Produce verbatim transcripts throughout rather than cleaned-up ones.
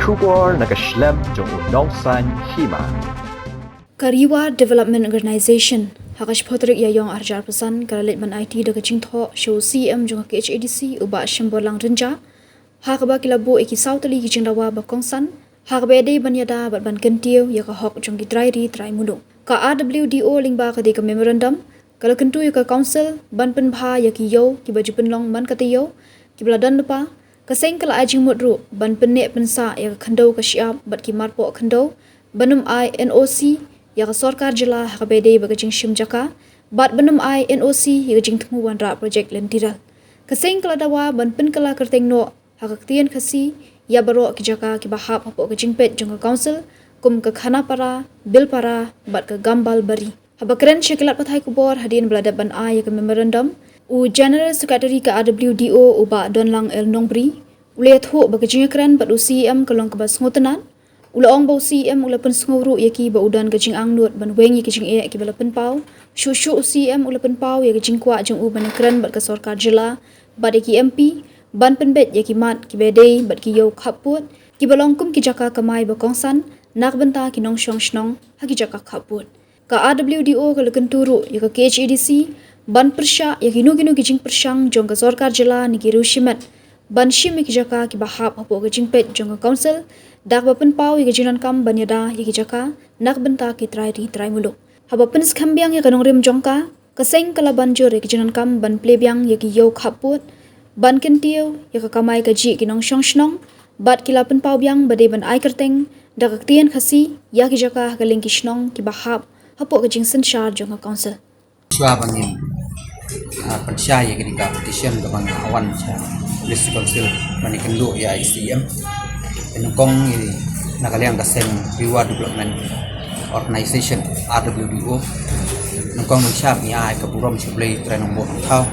Khubor na ka shlem jong u Nongsaiñ Hima. Ka Ri War Development Organization ha ka shiphew tarik Ïaïong arhajar arphew san ka la leit ban aiti da ka jingthoh sha u C E M jong ka K H A D C u Bah Shemborlang Rynjah, ha kaba ki la buh ïa ki saw tylli ki jingdawa ba kongsan ha kaba ïadei ban ïada bad ban kyntiew ïa ka hok jong ki trai ri trai muluk. Ka R W D O lyngba ka dei ka memorandum ka la kyntu ïa ka council ban pynbha ïa ki ïew kiba ju pynlong man ka taïew kiba la don lypa. Ka seng ka la ai jingmut ruh ban pynneh pynsah ïa ka khyndew ka shyiap bad ki marpoh khyndew, ban ym ai N O C ïa ka sorkar jylla ha kaba ïadei bad ka jingshim jaka, bad ban ym ai N O C ïa ka jingthmu wanrah projek lynti rel. Ka seng ka la dawa ban pynkylla kyrteng noh ha ka ktien Khasi ïa baroh ki jaka kiba hap hapoh ka jingpeit jong ka council, kum ka Khanapara, Bilpara bad ka Gambal Bari. Haba kren sha ki lad pathai khubor hadien ba la dep ban ai ïa ka memorandum, u General Secretary ka R W D O u Bah Donlang L Nongbri u la ïathuh ba ka jingïakren bad u C E M ka long kaba sngewtynnat. U la ong ba u C E M u la pynsngew ruh ïa ki ba u don ka jingangnud ban weng ïa ki jingeh kiba la pynpaw. Shuh shuh u C E M u la pynpaw ïa ka jingkwah jong u ban ïakren bad ka sorkar jylla bad ïa ki M P ban pynbeit ïa ki mat kiba dei bad ki ïew khappud kiba long kum ki jaka kamai ba kongsan na ka bynta ki nongshong shnong ha ki jaka khappud. Ka R W D O ka la kyntu ruh ïa ka K H A D C ban pyrshah ïa kino kino ki jingpyrshang jong ka sorkar jylla ne ki riew shimet ban shim ïa ki jaka kiba hap hapoh ka jingpeit jong ka council da kaba pynpaw ïa ka jingdonkam ban ïada ïa ki jaka na ka bynta ki trai ri trai muluk. Haba pynskhem biang ïa ka nongrim jong ka, ka seng ka la ban jur ïa ka jingdonkam ban plie biang ïa ki ïew khappud, ban kyntiew ïa ka kamai kajih ki nongshong shnong, bad ki la pynpaw biang ba dei ban ai kyrteng da ka ktien Khasi ïa ki jaka ha ka liang ki shnong kiba hap hapoh ka jingsynshar jong ka council. Shuwa ba ngin, ah, pynshai ïa kane ka petition kaba nga wan sha District Council ban ïakynduh ïa i C E M. Te nyngkong i na ka liang ka seng Ri War Development Organization, R W D O, nyngkong ngin shap ngi ai ka burom sha U Blei Trai Nongbuh Nongthaw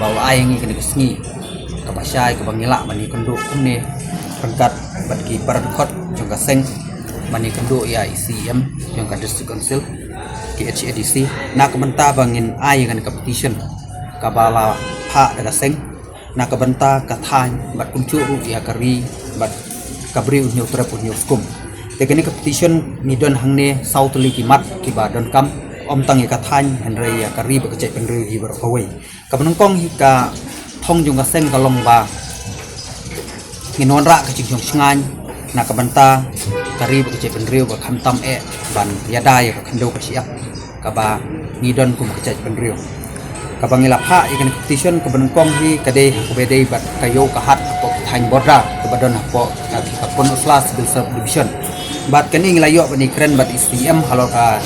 ba u la ai ïa ngi kane ka sngi kaba shai kaba ngi lah ban ïakynduh kumne ryngkat bad ki para dkhot jong ka seng ban ïakynduh ïa i C E M jong ka District Council K H A D C na ka bynta ba ngin ai ïa kane ka petition kaba la phah da ka seng na ka bynta ka thaiñ bad kumjuh ruh ïa ka ri bad ka briew Hynñiewtrep Hynñiewskum. Te kane ka petition ngi don hangne saw tylli ki mat kiba donkam, ym tang ïa ka thaiñ hynrei ïa ka ri bad ka jaitbynriew hi baroh kawei. Kaba nyngkong hi ka thong jong ka seng ka long ba ngin wanrah ka jingshong shngaiñ na ka bynta ka ri bad ka jaitbynriew ba khamtam eh ban ïada ïa ka khyndew ka shyiap kaba ngi don kum ka jaitbynriew. Kaba ngi la phah ïa kane ka petition kaba nyngkong hi ka dei ha kaba dei bad ka ïew ka hat hapoh ka thaiñ border kaba don hapoh ka, ka Pynursla Civil Sub Division. Bad kane ngi la ïoh ban ïakren bad i C E M halor ka,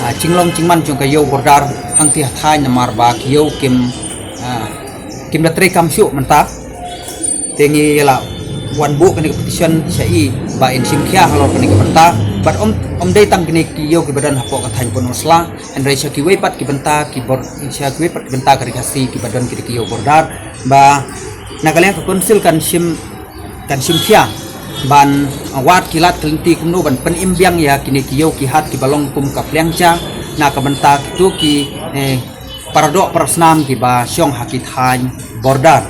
ah, jinglong jingman jong ka ïew border hangtei ha thaiñ namar ba ki ïew kim, ah, kim da treikam shuh mynta. Te ngi la wan buh kane ka petition sha i ba in shim khia halor kane ka bynta. Bad ym, ym dei tang kine ki ïew kiba don hapoh ka thaiñ Pynursla, hynrei sha kiwei pat ki bynta ki bor, sha kiwei pat ki bynta ka ri Khasi kiba don kine ki ïew border ba na ka liang ka council kan shim, kan shim khia ban wad ki lad ki lynti kumno ban pynim biang ïa kine ki ïew ki hat kiba long kum ka pliang ja na ka bynta kito ki, eh, para doh para snam kiba shong ha ki thaiñ border.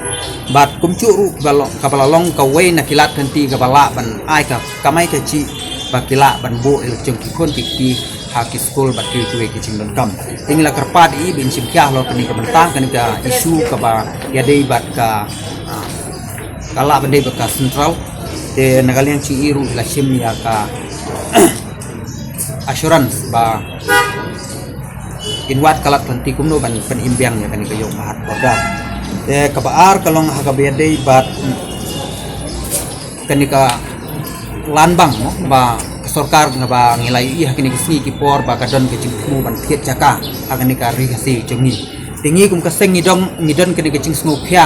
Bad kumjuh ruh kaba long, kaba la long kawei na ki lad ki lynti kaba lah ban ai ka kamai kajih ba ki lah ban buh ïa la ki jong ki khun ki kti ha ki skul bad kiwei kiwei ki jingdonkam. Te ngi la kyrpad ïa i ba in shim khia halor kane ka bynta, kane ka issue kaba ïadei bad ka, ah, ka lah ban dei bad ka central. Te na ka liang jong i ruh i la shim ïa ka assurance ba in wad ka lad ka lynti kumno ban pynim biang ïa kane ka ïew ka hat border. Te kaba ar ka long ha kaba ïadei bad kane ka land bank mo ba ka sorkar kaba ngi la ïohi ha kine ki sngi ki por ba ka don ka jingthmu ban thied jaka ha kane ka ri Khasi jong ngi. Te ngi kum ka seng ngi don, ngi don kane ka jingsngewkhia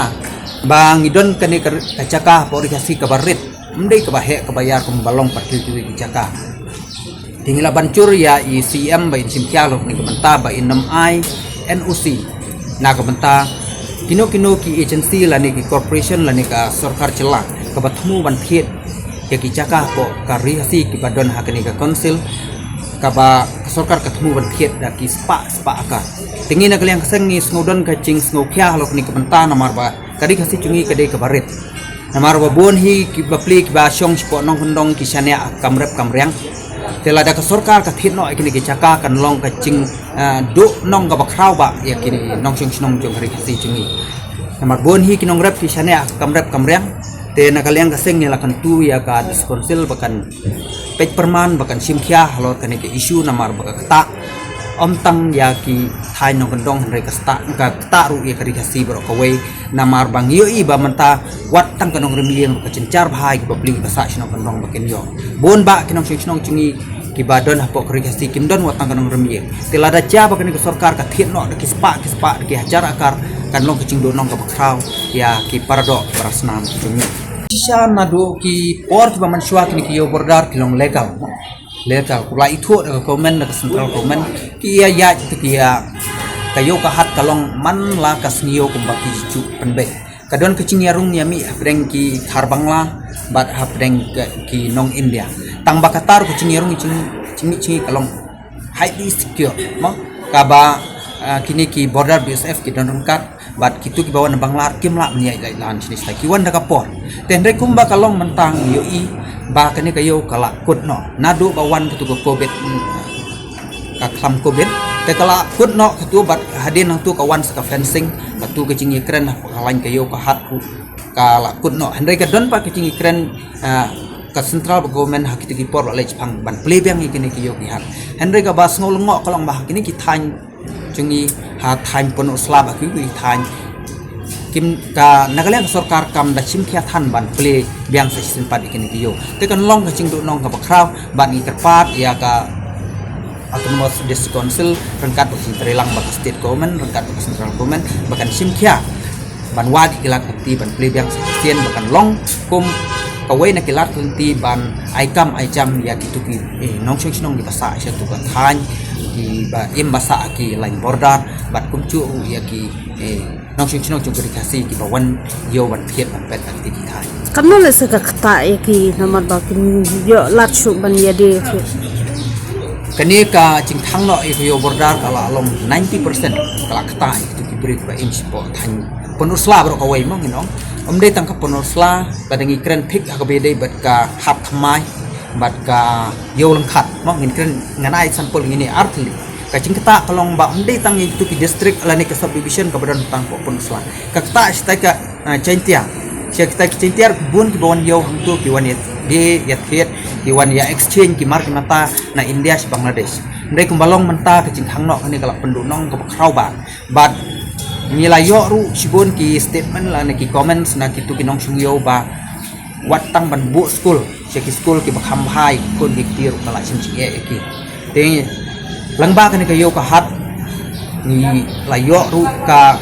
ba ngi don kane ka, ka jaka hapoh ri Khasi kaba rit, ym dei kaba heh kaba ïar kumba long pat kiwei kiwei ki jaka. Te ngi la ban jur ïa i C E M ba in shim khia halor kane ka bynta ba in ym ai N O C na ka bynta kino kino ki agency lane ki corporation lane ka sorkar jylla kaba thmu ban thied ïa ki jaka hapoh ka ri Khasi kiba don ha kane ka council kaba ka sorkar ka thmu ban thied da ki spah spah acre. Te ngi na ka liang ka seng ngi sngewdon ka jingsngewkhia halor kane ka bynta namar ba ka ri Khasi jong ngi ka dei kaba rit. Namar ba bun hi ki bapli kiba shong shapoh nongkyndong ki shaniah kam rep kam riang. Te lada ka sorkar ka thied noh ïa kine ki jaka kan long ka jing, ah, duh nong kaba khraw bha ïa kine nongshong shnong jong ka Ri Khasi jong ngi. Namar bun hi ki nongrep ki shaniah kam rep kam riang. Te na ka liang ka seng ngi la kyntu ïa ka District Council ba kan peit pyrman ba kan shim khia halor kane ka issue namar ba ka ktah ym tang ïa ki thaiñ nongkyndong hynrei ka ktah, ka ktah ruh ïa ka Ri Khasi baroh kawei. Namar ba ngi ïohi ba mynta wat tang ka nongrim ïing ka jynjar bha ïa ki bapli ba sah shnong kyndong ba kin ïoh. Bun bah ki nongshong shnong jong ngi kiba don hapoh ka Ri Khasi kim don wat tang ka nongrim ïing. Te lada jia ba kane ka sorkar ka thied noh da ki spah ki spah da ki hajar akar kan long ka jingduh nong kaba khraw ïa ki paradoh parasnam jong ngi. Shisha naduh ki por kiba mynshuwa kine ki ïew border ki long legal. Legal, ku la ithuh da ka government, da ka central government, ki ïa ïaid te ki ïa, ka ïew ka hat ka long man la ka sngi ïew kumba ki ju pynbeit. Ka don ka jingïarung ïa mih hapdeng ki Khar Bangla bad hapdeng ki, ki nong India. Tang ba kata ruh ka jingïarung jing, jingmih jingïaid ka long highly secure, mo? Kaba, ah, kine ki border B S F ki don ryngkat bad kitu kiba wan na Bangla kim lah ban ïaid lait lan shane shatai, ki wan da ka por. Te hynrei kumba ka long mynta ngi ïohi ba kane ka ïew ka la kut noh. Naduh ba wan katu ka covid, mm, ka khlam covid, te ka la kut noh katu bad hadien nangtu ka wan sa ka fencing, katu ka jingïakren ha ka lain ka ïew ka hat ruh ka la kut noh. Hynrei ka don pat ka jingïakren, ah, ka central government ha kitu ki por ba la leit shaphang ban plie biang ïa kine ki ïew ki hat. Hynrei kaba sngew lyngngoh ka long ba ha kine ki thaiñ jong ngi, ha thaiñ Pynursla bad kiwei ki thaiñ, kim, ka na ka liang ka sorkar kam da shim khia than ban plie biang sa shisien pat ïa kine ki ïew. Te kan long ka jingduh nong kaba khraw bad ngi kyrpad ïa ka Autonomous District Council ryngkat bad ka jingtreilang bad ka state government ryngkat bad ka central government ba kan shim khia ban wad ïa ki lad lynti ban plie biang sa shisien ba kan long kum kawei na ki lad lynti ban ai kam ai jam ïa kitu ki, eh, nongshong shnong kiba sah sha tu ka thaiñ, kiba im ba sah ha ki lain border bad kumjuh ruh ïa ki, eh, nongshong shnong jong ka Ri Khasi kiba wan ïew ban thied ban peit ha kine ki thaiñ. Katno lehse ka ktah ïa ki namar ba kim ïoh lad shuh ban ïadei ïa ki? Kane ka jingthang noh ïa ka ïew border ka la long ninety percent, ka la ktah ïa kitu ki briew kiba im shapoh thaiñ Pynursla baroh kawei, mo, ngin ong. Ym dei tang ka Pynursla, lada ngi kren phik ha kaba ïadei bad ka Hat Thymmai bad ka Ïew Lyngkhat, mo, ngin kren, ngan ai sample ngin ïa artylli. Ka jingktah ka long ba ym dei tang ïa kitu ki district lane ka subdivision kaba don tang hapoh Pynursla. Ka ktah shatai ka, ah, Jaintia. Shatai ka Jaintia bun kiba wan ïew hangtu, ki wan ïa die ïa thied, ki wan ïa exchange ki mar ki mata na India sha Bangladesh. Hynrei kumba long mynta ka jingthang noh kane ka la pynduh nong kaba khraw bha. Bad ngi la ïoh ruh shibun ki statement lane ki comments na kitu ki nongshong ïew ba wat tang ban buh skul sha ki skul kiba kham bha ïa ki khun ki kti ruh ka la shim jingeh ïa ki. Te lyngba kane ka ïew ka hat ngi la ïoh ruh ka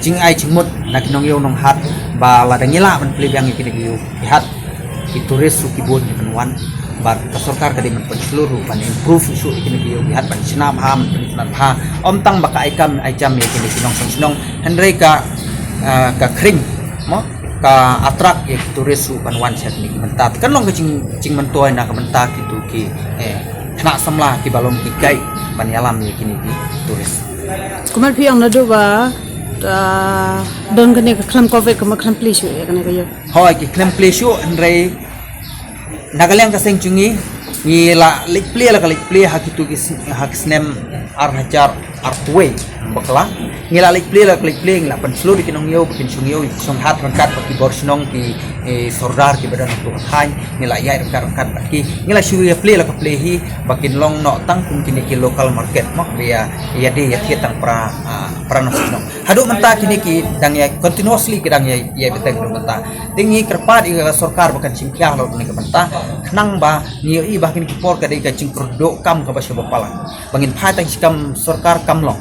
jingai jingmut na ki nongïew nonghat ba lada ngi lah ban plie biang ïa kine ki ïew ki hat, ki tourist ruh ki bun ki ban wan. Bad ka sorkar ka dei ban pynshlur ruh ban improve shuh ïa kine ki ïew ki hat ban shna bha, ban pynshnat bha. Ym tang ba ka ai kam ai jam ïa kine ki nongshong shnong, hynrei ka, ah, ka khring, mo, ka attract ïa ki tourist ruh ban wan sha kine ki bynta. Kan long ka jing, jingmyntoi na ka bynta kitu ki, eh, khynnah samla kiba long ki guide ban ïalam ïa kine ki tourist. Kumar phi ong naduh ba, ah, don kane ka khlem covid kumba khlem plie shuh ïa kane ka ïew. Hooid, ki khlem plie shuh, hynrei na ka liang ka seng jong ngi, ngi la leit plie la ka leit plie ha kitu ki sn-, ha ki snem ar hajar arphew bakla. Ngi la leit plie la ka leit plie, ngi la pynshlur ïa ki nongïew ba kin shong ïew, shong hat ryngkat bad ki bor shnong, ki, eh, sordar kiba don ha tu ka thaiñ. Ngi la ïaid ryngkat ryngkat bad ki, ngi la shu ïa plie la ka plie hi ba kin long noh tang kum kine ki local market, mo, ba ïa, ïa die ïa thied tang para, ah, para nongshong shnong. Haduh mynta kine ki dang ïa continuously ki dang ïa, ïa bteng haduh mynta. Te ngi kyrpad ïa ka sorkar ba kan shim khia halor kane ka bynta. Khnang ba ngi ïohi ba kine ki por ka dei ka jingkyrduh kam kaba shaba palat. Ba ngin phai tang shi kam sorkar kam long.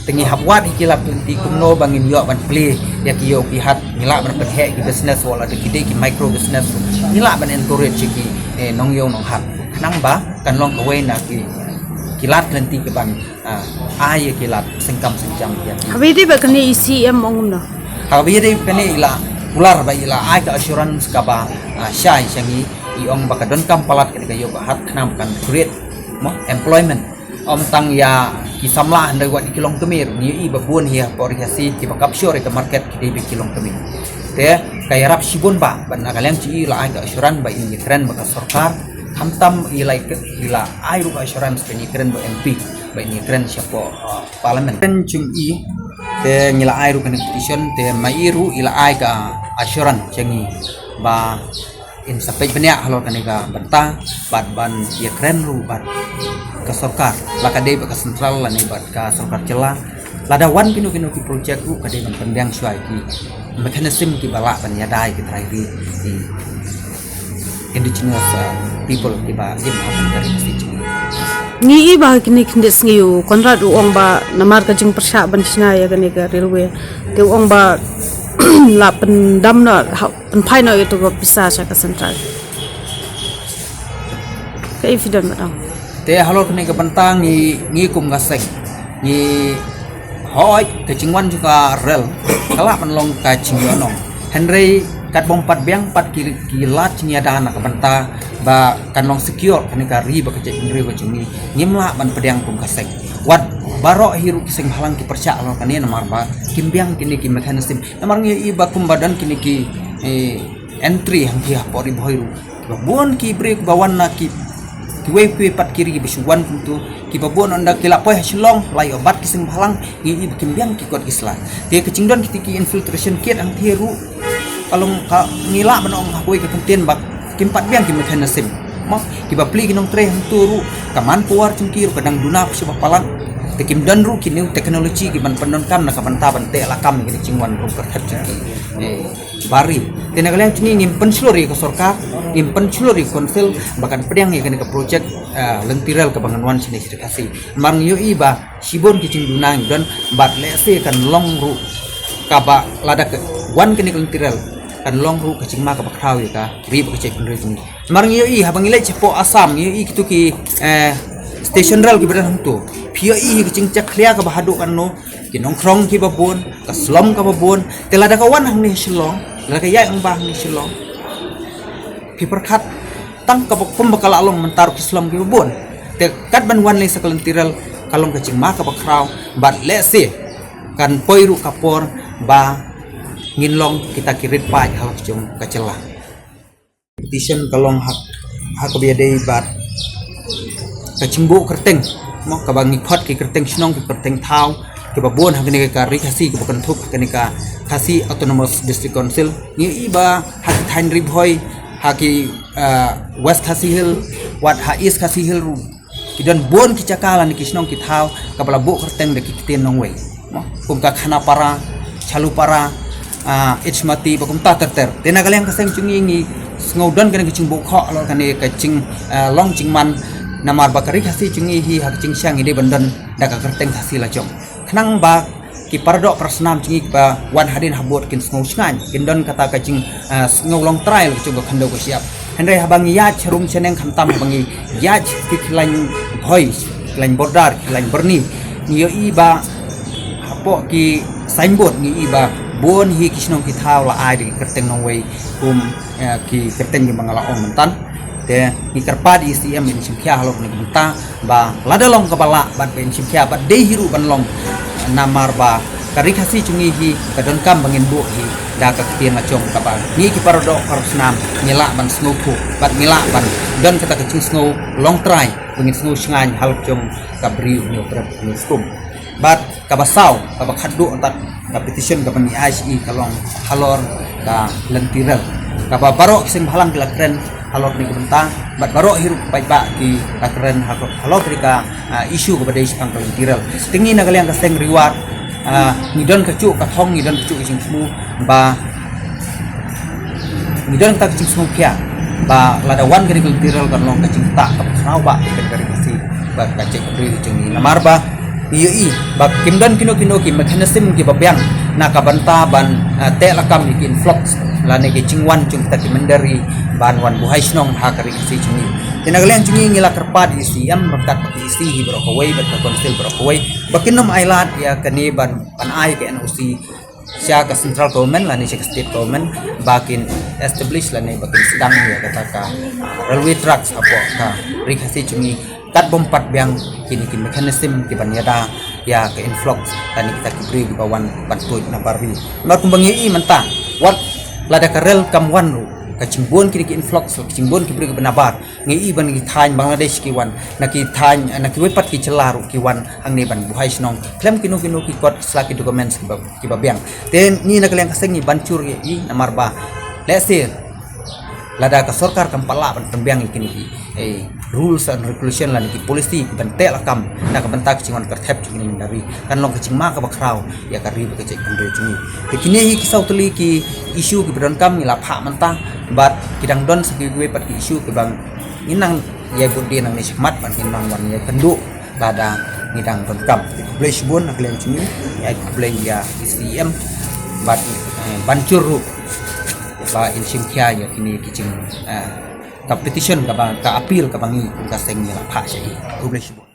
Te ngi hap wad ïa ki lad lynti kumno ba ngin ïoh ban plie ïa ki ïew ki hat, ngi lah ban pynheh ki business, wat la ki dei ki micro business. Ngi lah ban encourage ïa ki, eh, nongïew nonghat. Khnang ba kan long kawei na ki, ki lad lynti kiban, ah, ai ïa ki lad sengkam sengjam ïa ki. Haba ïadei bad kane i C M ong kumno? Haba ïadei bad kane i la kular ba i la ai ka assurance kaba, ah, shai sha ngi, i ong ba ka donkam palat kane ka ïew ka hat khnang ba kan create, mo, employment. Ym tang ïa ki samla hynrei wat ïa ki longkmie ruh, ngi ïohi ba bun hi hapoh Ri Khasi kiba capture ïa ka market ki dei beit ki longkmie. Te ka ïarap shibun ba, ba na ka liang jong i la ai ka assurance ba in ïakren bad ka sorkar, khamtam i la, i la ai ruh ka assurance ba in ïakren bad M P, ba in ïakren shapoh, uh, parliament. Kren jong i, te ngi la ai ruh kane ka petition, te ma i ruh i la ai ka assurance jong i ba in sa peit bniah halor kane ka bynta, bad ban ïakren ruh bad ka sorkar, la ka dei bad ka central lane bad ka sorkar jylla. Lada wan kino kino ki project ruh ka dei ban pynbiang shuwa ki mechanism kiba lah ban ïada ïa ki trai ri, ki indigenous, uh, people kiba im ha ka ri Khasi jong ngi. Ngi i ba kine khyndiat sngi u Conrad u ong ba namar ka jingpyrshah ban shna ïa kane ka railway, te u ong ba la pyndam noh, ha, pynphai noh ïa tu ka pisa sha ka central. Ka evident ba dang. Te halor kane ka bynta ngi, ngi kum ka seng ngi, hoi, ka jingwan jong ka rel ka lah ban long ka jingïohnong. Hynrei katba ym pat biang pat ki, ki lad jingïada na ka bynta ba kan long secure kane ka ri bad ka jaitbynriew ka jong ngi, ngim lah ban pdiang kum ka seng. Wat baroh hi ruh ki seng bhalang ki pyrshah halor kane namar ba kim biang kine ki mechanism. Namar ngi ïohi ba kumba don kine ki, eh, entry hangtei hapoh Ri Bhoi ruh, kiba bun ki briew kiba wan na ki, kiwei kiwei pat ki ri kiba shu wan kumtu, kiba bun ynda ki la poi ha Shillong la ïoh bat ki seng bhalang, ngi ïohi ba kim biang ki kot ki sla. Te ka jingdon kita ki infiltration kit hangtei ruh ka long, ka ngi lah ban ong ha kawei ka kyntien ba kim pat biang ki mechanism. Mo, kiba plie ki nongtrei hangtu ruh ka manpower jong ki ruh ka dang duna sha ba palat. Te kim don ruh ki new technology kiban pyndonkam na ka bynta ban teh lakam ïa kine ki jingwan ruh ka khat jong ki, eh, bar ri. Te na ka liang jong ngi ngim pynshlur ïa ka sorkar, ngim pynshlur ïa ka council ba kan pdiang ïa kane ka project, ah, lynti rel kaba ngan wan shane sha Ri Khasi. Namar ngi ïohi ba shibun ki jingduna ngi don bad lehse kan long ruh kaba lada ka wan kane ka lynti rel kan long ruh ka jingma kaba khraw ïa ka ri bad ka jaitbynriew jong ngi. Namar ngi ïohi haba ngi leit shapoh Assam ngi ïohi kitu ki, eh, station rel kiba don hangtu. Phi ïohi ka jingjakhlia kaba haduh katno, ki nongkhrong kiba bun, ka slum kaba bun. Te lada ka wan hangne Shillong, lada ka ïaid lyngba hangne Shillong, phi pyrkhat tang kaba kum ba ka la long mynta ruh ki slum kiba bun. Te katban wan lei sa ka lynti rel ka long ka jingma kaba khraw bad lehse kan poi ruh ka por ba ngin long kita ki rit paid halor jong ka jylla. Petition ka long ha, ha kaba ïadei bad ka jingbuh kyrteng, mo, kaba ngi khot ki kyrteng shnong, ki kyrteng thaw kiba bun ha kane ka Ri Khasi kaba kynthup ha kane ka Khasi Autonomous District Council. Ngi ïohi ba ha ki thaiñ Ri Bhoi, ha ki, ah, West Khasi Hills, wat ha East Khasi Hills ruh ki don bun ki jaka lane ki shnong ki thaw kaba la buh kyrteng da ki ktien nongwei. Mo, kum ka Khanapara, Chalupara, ah, Ichmati, ba kumta ter ter. Te na ka liang ka seng jong ngi ngi sngew don kane ka jingbuh khoh halor kane ka jing, ah, long jingman namar ba ka Ri Khasi jong ngi hi ha ka jingshang ngi dei ban don da ka kyrteng Khasi lajong. Khnang ba ki paradoh parasnam jong ngi kiba wan hadien habud kin sngew shngaiñ, kin don kata ka jing, ah, sngew long trai la ka jong ka khyndew ka shyiap. Hynrei haba ngi ïaid sharum shaneng khamtam haba ngi ïaid ki khlaiñ Bhoi, khlaiñ border, khlaiñ Byrni, ngi ïohi ba hapoh ki signboard ngi ïohi ba bun hi ki shnong ki thaw la ai da ki kyrteng nongwei kum, eh, ki kyrteng kiba nga la ong mynta. Te ngi kyrpad ïa i C M in shim khia halor kane ka bynta ba lada long kaba lah bad ba in shim khia bad dei hi ruh ban long, namar ba ka Ri Khasi jong ngi hi ka donkam ba ngin buh hi da ka ktien lajong kaba ngi ki paradoh parasnam ngi lah ban sngewthuh bad ngi lah ban don kata ka jingsngew long trai ba ngin sngew shngaiñ halor jong ka briew Hynñiewtrep Hynñiewskum. Bad kaba saw, kaba khatduh, ka petition kaba ngi ai sha i ka long halor ka lynti rel kaba baroh ki seng bhalang ki la kren halor kane ka bynta bad baroh hi ruh paidbah ki la kren halor, halor kane ka, ah, issue kaba dei shaphang ka lynti rel. Te ngi na ka liang ka seng Ri War, ah, ngi don kajuh ka thong, ngi don kajuh ka jingthmu ba ngi don kata ka jingsngewkhia ba lada wan kane ka lynti rel kan long ka jingktah kaba khraw bha ïa ka Ri Khasi bad ka jaitbynriew jong ngi, namar ba ngi ïohi ba kim don kino kino ki mechanism kiba biang na ka bynta ban, ah, teh lakam ïa ki influx lane ki jingwan jong kita ki mynder ri ban wan buhai shnong ha ka Ri Khasi jong ngi. Te na ka liang jong ngi ngi la kyrpad ïa i C M ryngkat bad ka E C hi baroh kawei bad ka council baroh kawei ba kin ym ailad ïa kane ban, ban ai ka N O C sha ka central government lane sha ka state government ba kin establish lane ba kin sdang ïa kata ka, ah, railway tracks hapoh ka Ri Khasi jong ngi katba ym pat biang kine ki mechanism kiban ïada ïa ka influx lane kita ki briew kiba wan ban tuid na bar ri. Namar kumba ngi ïohi mynta wat Lada ka rel kam wan ruh, ka jingbun kine ki influx, ka jingbun ki briew kiba nabar, ngi i ban ki thaiñ Bangladesh ki wan, na ki thaiñ, na kiwei pat ki jylla ruh ki wan hangne ban buhai shnong khlem kino kino ki kot sla ki documents kiba, kiba biang. Te ngi na ka liang ka seng ngi ban jur ïa i namar ba lehse lada ka sorkar kam pat lah ban pynbiang ïa kine ki, eh, rules and regulation lane ki policy kiban teh lakam na ka bynta ka jingwan kyrthep jong kine ki mynder ri, kan long ka jingma kaba khraw ïa ka ri bad ka jaitbynriew jong ngi. Te kine hi ki saw tylli ki issue kiba donkam ngi la phah mynta, bad ki dang don sa kiwei pat ki issue kiba ngin nang ïai bud dien nangne shakhmat bad ngin nang wan ïakynduh lada ngi dang donkam. Te khublei shibun na ka liang jong ngi, ïa khublei ïa i C E M bad, eh, ban jur ruh ba in shim khia ïa kine ki jing, eh, ka petition kaba, ka appeal kaba ngi kum ka seng ngi la phah sha i. Khublei shibun.